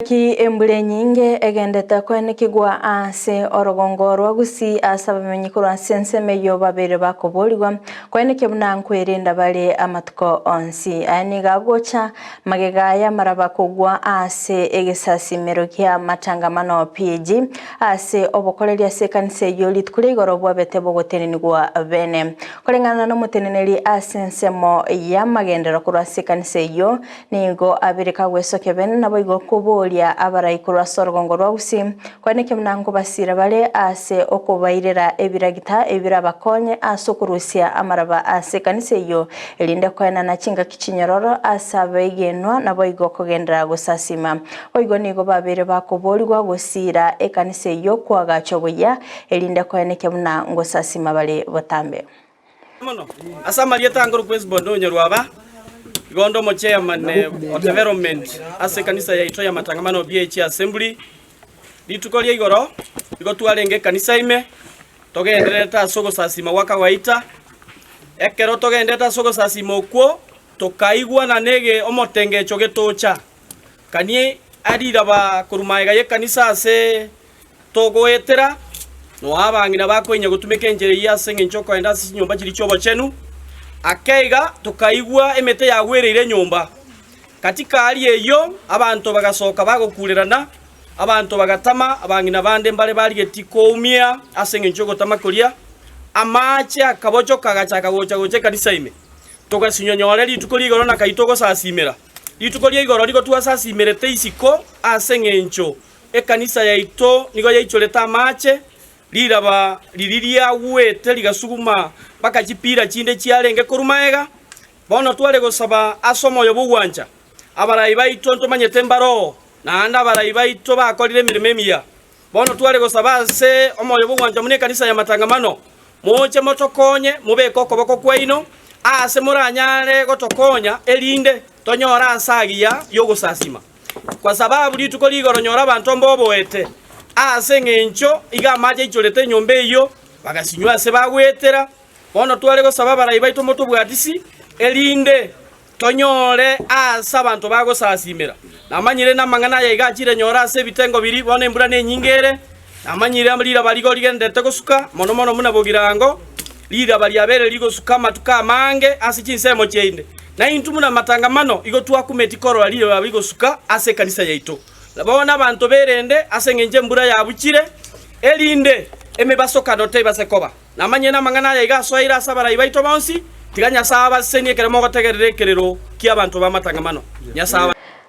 Naki embura enyinge egendete koenekigwa ase orogongo rwa Gusii ase abamenyi korwa ase ensemo eyio babeire bakoborigwa koenekia buna nkwerenda bare amatuko onsi. Aya nigo agocha magega y'amaraba kogwa ase egesasimero kia Matangamano PG ase obokoreri ase ekanisa eyio rituko ria igoro bwabete bogotenenigwa bene. Koreng'ana nomoteneneri ase ensemo y'amagenderero korwa ase ekanisa eyio Nigo abere kagwesokia bene, naboigo koboria abarai korwa ase orogongo rwa Gusii, koenekia buna nkobasiira bare ase okobairera ebiragita ebirabakonye ase okorusia amaraba ase ekanisa eyio, erinde koenana chingaki chinyororo ase abegenwa naboigo kogenderera gosasima. Boigo nigo babeire bakoborigwa gosiira ekanisa eyio koagachwa buya, erinde koenekia buna ngosasima bare botambe. Mono ase amarieta ankorokwa Hesbon onyorwa aba, igo onde omochairman o development ase ekanisa yaito ya Matangamano BAG Assembly. Rituko ria igoro igo twarenge ekanisa ime togendererete ase ogosasima gwa kawaida. Ekero togendererete ase ogosasima okwo tokaigwana na ege omotengecho getocha kani ariraba korwa magega y'ekanisa ase Togoetera, noa abang'ina bakoinya gotumeka enchera eyio ase engencho y'okoenda ase chinyomba chiria chi'obochenu. Ake iga tokaigwa emete yagwereire enyomba. Katika aria eyio abanto bagasoka bagokurerana, abanto bagatama, abang'ina bande mbare barigetie koumia ase engencho y'ogotama koria. Amache akabochoka agachaka gocha gocha ekanisa ime. Togasinyonyore rituko rigoro na kai togosasimera. Rituko ria igoro rigo twasasimerete isiko ase engencho Ekanisa yaito nigo yaichorete amache, riraba riria riagwete rigasuguma mpaka chipira chinde chiarenge korwa magega. Bono tware gosaba ase omoyo bw'ogwancha. Abarai baito ntomanyete mbaroo, naende abarai baito bakorire emeremo emiya. Bono tware gosaba ase omoyo bw'ogwancha buna ekanisa ya matangamano, moche motokonye, mobeke okoboko kwaino aase moranyare gotokonya, erinde tonyore aase agiya y'ogosasima. Kwa sababu rituko rigoro nyora abanto mboboete, ase engencho iga amache aichorete enyomba eyio, bagasinywa ase bagwetera. Bono tware gosaba abarai baito motobwatisi, erinde tonyore aase abanto bagosasimera. Namanyire namang'ana aya iga achire nyora ase ebitengo biria, bono embura nenyinge ere, namanyire riraba rigo rigendererete gosuka, mono mono buna bogirango, riraba riabeire rigosuka amatuko amange ase chinsemo chiaino. Na intwe buna amatangamano igo twakumeti korora riraba rigosuka ase ekanisa yaito. Na bono abanto berende ase engencho embura yabuchire, erinde emebasokano tebase koba. Namanyire namang'ana aya iga asoeire ase abarai baito bonsi, tiga Nyasae abasesenie ekero mogotegerera ekerero ki'abanto b'amatangamano. Nyasae.